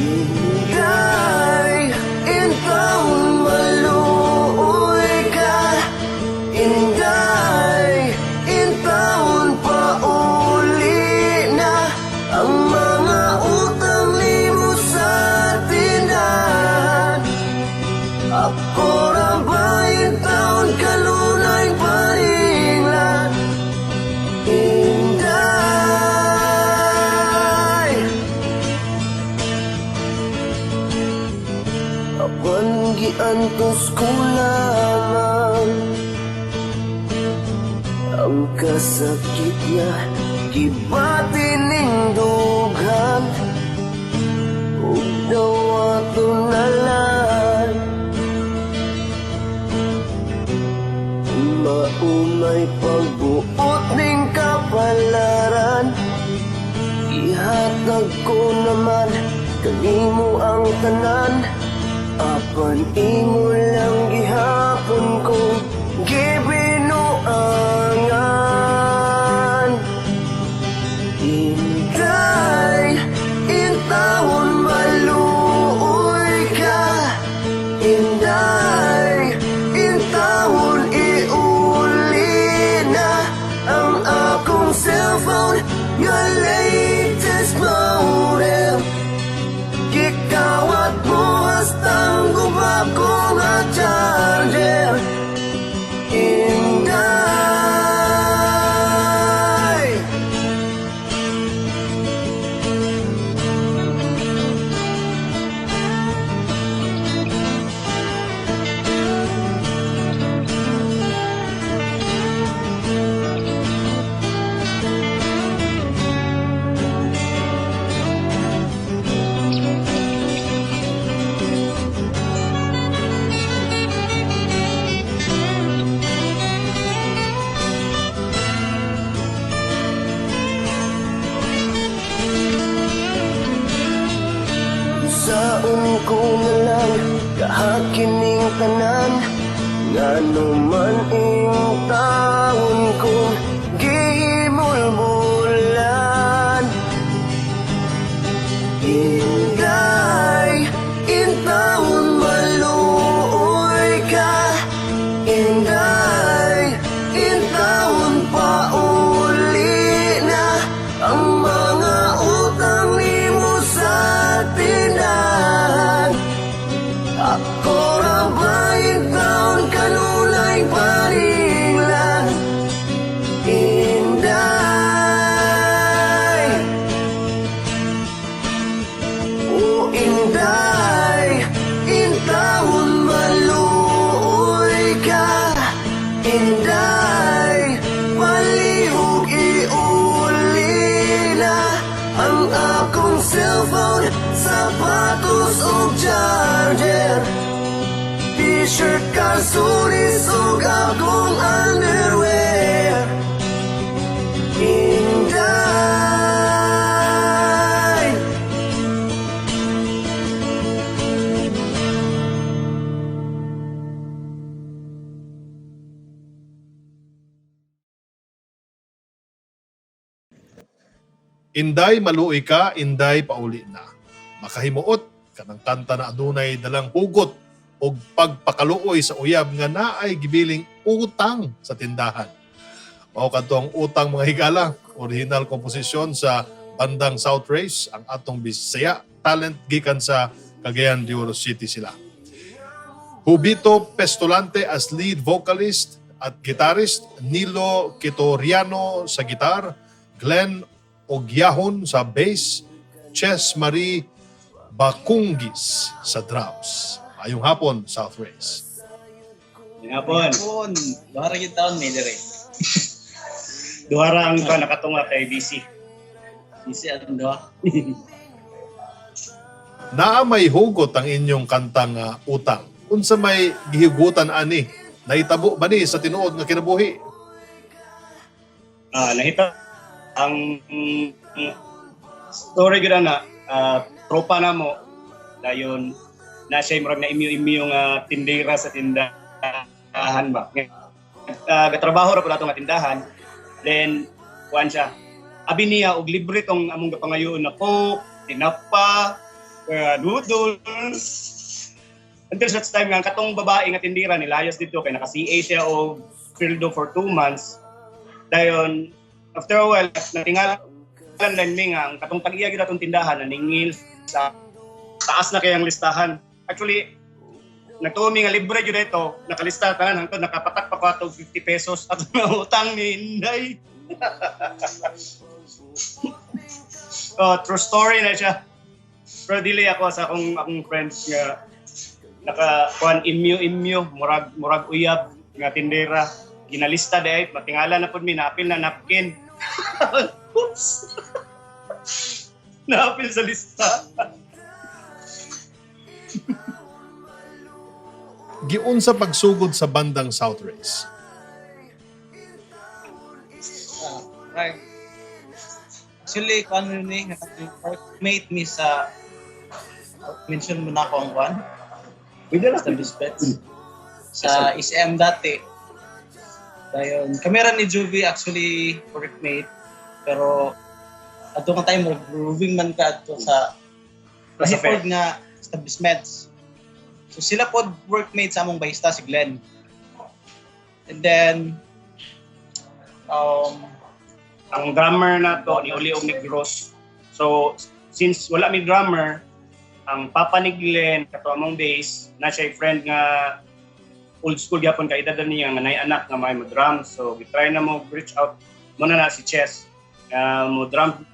Inday, intawon maluoy ka. Inday, intawon pauli na ang mga utang nimo sa tindahan. Ako ra ba intawon kanunay paninglan? Inday, apan giantos ko lamang ang kasakit nga gibati ning dughan ug dawaton na lang. Maumay pagbuot ning kapalaran. Ihatag ko naman kanimo ang tanan, apan imo lang gihapon ko gibinuangan. Inday, intawon maluoy ka. Inday, intawon iuli na ang akong cellphone nga latest model. Gikawat mo hastang guba ko nga charger. Inday. Saon ko na lang kahakin ning tanan, ngano man ing taon kong gihimulmulan. Inday, intawon maluoy ka. Inday, intawon pauli na ang mga utang nimo sa tindahan. Ako ra ba intawon kanunay paninglan? Inday, o Inday, intawon maluoy ka. Inday, palihog iuli na ang akong cellphone, sapatos ug charger, T-shirt, kalsones ug akong underwear. Inday. Inday maluoy ka, Inday pauli na. Makahimuot kanang kanta na adunay dalang hugot og pagpakaluoy sa uyab nga naay gibiling utang sa tindahan. Mao kadto ang Utang, mga higala, original komposisyon sa bandang South Race, ang atong Bisaya talent gikan sa Cagayan de Oro City sila. Jubito Pestolante as lead vocalist at guitarist, Nilo Kitoriano sa gitar, Glenn Ogyahon sa bass, Ches Marie Bakungis sa drums. Maayong hapon, South Race. Hapon. Hapon. Duha ra gyud taon may dire. Duha ra ang ka nakatunga kay busy. Busy ang duha. Naa may hugot ang inyong kantang Utang. Unsa may gihugutan ani? Nahitabo ba ni sa tinuod nga kinabuhi? Nahita ang story gyud na tropa na mo dayon na siya murag na imyo-imyo nga tindera sa tindahan ba. Gatrabaho ra pud ato nga tindahan. Then kuan siya. Abi niya og libre tong among gapangayoon na Coke, tinapa, Noodles. Until such time nga, ang katong babae nga tindira, nilayas dito, kay naka-CA siya o sweldo for 2 months. Dayon, after a while, natingalan lang mi nga, ang katong tag-iya gyud atong tindahan, naningil sa taas na kayang listahan. Actually, nagtuo mi nga libre gyud ito, nakalista tanan hangtod nakapatak pa ko ato 50 pesos ato na utang ni Inday. Oh, true story na siya. Pero dili ako sa akong friends nga naka kuan imyo imyo, murag murag uyab nga tindera, ginalista dai, matingala na pud mi, naapil na napkin. Oops. Naapil sa lista. Giunsa pagsugod sa bandang South Race? Ah, right. Actually, kung ano ni, workmate mi sa, mention mo na ako ang kwan, Pwede lang. establishments. Sa SM dati. Dayon, kamera ni Juvie actually workmate, pero ato nga time grooving man ka ato sa Sa kasi fair. pod nga establishments. So sila pod workmate sa among barista si Glenn. And then Ang drummer na to ni Uli og Negros. So since wala mi drummer, ang papa ni Glenn kato among bass na siya friend nga old school gyapon kay edad na niya nga nay anak nga may mo drum. So gitry na mo reach out mo na na si Chess nga mo drum.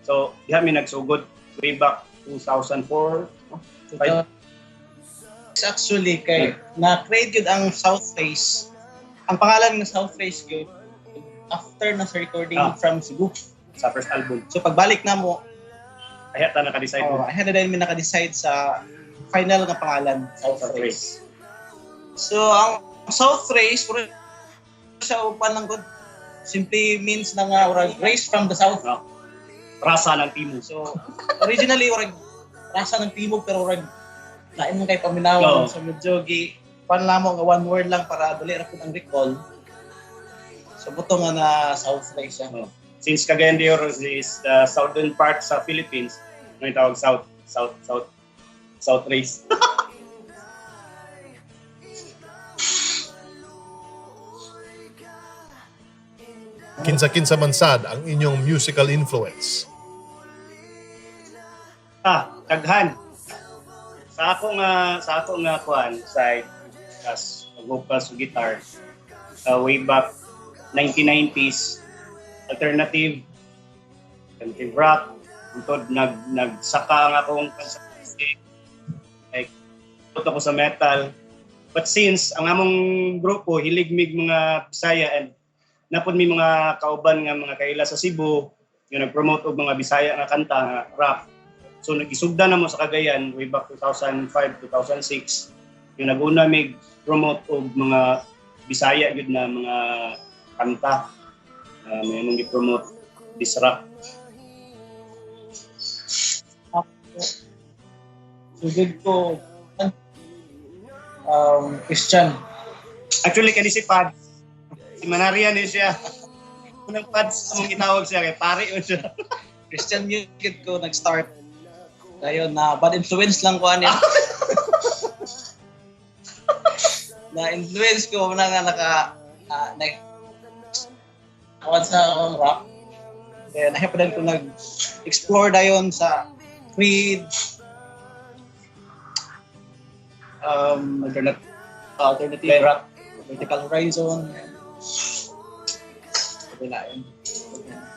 So diha mi nagsugod way back 2004. Five. It's actually kay na-create yun ang South Face. Ang pangalan ng South Face yun after na sa recording from Cebu. Sa first album. So pagbalik na mo, Kaya ta naka-decide oh, ay na din mi naka-decide sa final nga pangalan, South South Race. So ang South Race puro siya upan lang gud. Simply means na nga urag race from the south. No. Rasa ng Timog. So originally urag rasa ng timog pero urag lain man kay paminaw. Oo. So medyo gi pan lamang nga one word lang para dali ra pud ang recall. So buto nga na South Race siya. Oh. Since Cagayan de Oro is the southern part sa Philippines, may tawag South, South, South, South Race. Kinsa-kinsa man sad ang inyong musical influence? Ah, daghan. Sa ako nga kuan side as vocals ug guitar, way back 1990s, alternative alternative rock hangtod nagsaka ang akong sa music. Like ako sa metal. But since ang among grupo hilig mig mga Bisaya and napod mi mga kauban nga mga kaila sa Cebu nga nag-promote og mga Bisaya nga kanta nga rap. So nagisugda na mo sa Cagayan way back 2005, 2006. Yung naguna mig promote og mga Bisaya gyud na mga kanta. May among gi-promote this rock. Sugod ko Christian. Actually kani si Pads. Si Manaria ni siya. Unang Pads among gitawag siya kay pare yun siya. Christian music ko nag-start. Dayon na bad influence lang ko ani. Na influence ko na nga naka na kuan sa akong rock. Then I pa ko nag-explore dayon sa Creed, alternative rock. Vertical Horizon. Wala yun.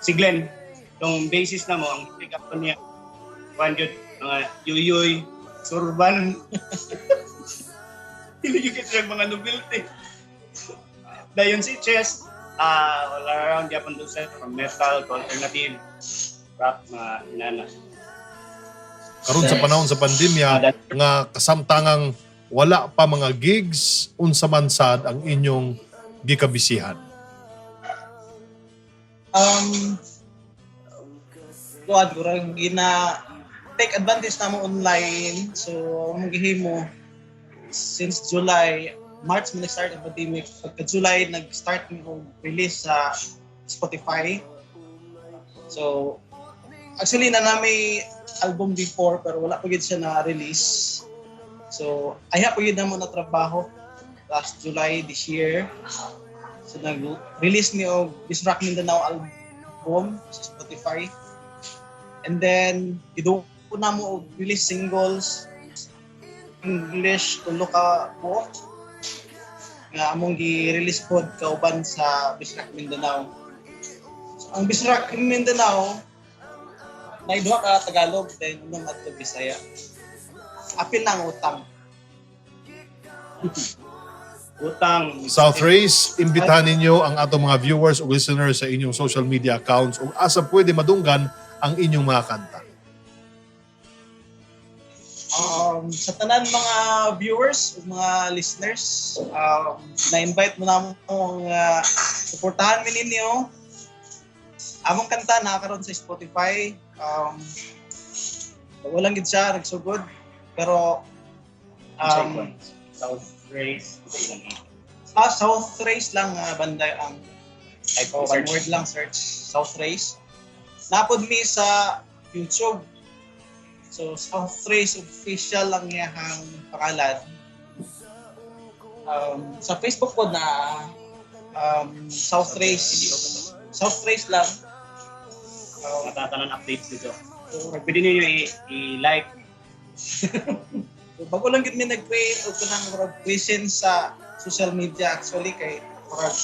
Si Glenn, yung basis na mo, ang pick up ko niya, kuan gyud, mga yuyuy, surban. Hilig yun kasi mga novelty. Dayon si Chess, all around yapon doon sa from metal to alternative, rock, mga inana. Karon sa panahon sa pandemya nga kasamtangang wala pa mga gigs, unsa man sad ang inyong gikabisihan? Kuan ko rang gina take advantage na mo online. So, ang gihimo since July, March man nag-start ang pandemic. Pagka July nag-start mi og release sa Spotify. So, Actually, na may album before pero wala pa gid siya na-release. So, ayha pa gid namo na trabaho last July this year. So, nag-release ni og Bisrak Mindanao album sa Spotify. And then, giduko na mo og release singles English tulo ka buok nga among gi-release pod kauban sa Bisrak Mindanao. So, ang Bisrak Mindanao na duha ka Tagalog, then unong adto Bisaya. Apil na ang utang. Utang. South Race, imbitahan ninyo ang atong mga viewers o listeners sa inyong social media accounts ug asa pwede madunggan ang inyong mga kanta. Sa tanan mga viewers ug mga listeners, na-invite mo na mo suportahan mi ninyo. Among kanta naa karon sa Spotify. Walang gid siya nagsugod pero South Race. South Race lang banda ang Type oh, one word lang, search South Race. Napod mi sa YouTube. So South Race Official lang iyahang pangalan. Sa Facebook po na South Race, South Race lang. Matatanan updates dito. So, Pwede niyo i-like. So, bago lang gid mi nag-create og kanang murag presence sa social media actually kay murag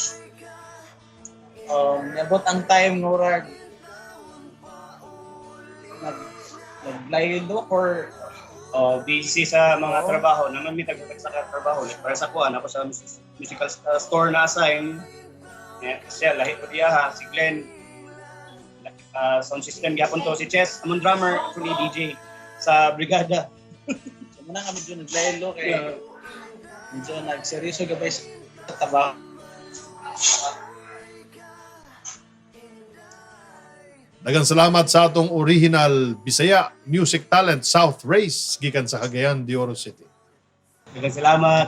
niabot ang time nga murag naglaylo or Oh, busy sa mga Oo. trabaho. Naman mi tag sa trabaho. Like, para sa kuan ako sa musical store na assign. Eh, siya lahi ko diya ha, si Glenn. Sound system gyapon to si Chess, among drummer, actually DJ sa brigada. So muna nga medyo naglaylo kay medyo nagseryoso gabay sa trabaho. Daghang salamat sa atong original Bisaya music talent South Race gikan sa Cagayan de Oro City. Daghang salamat.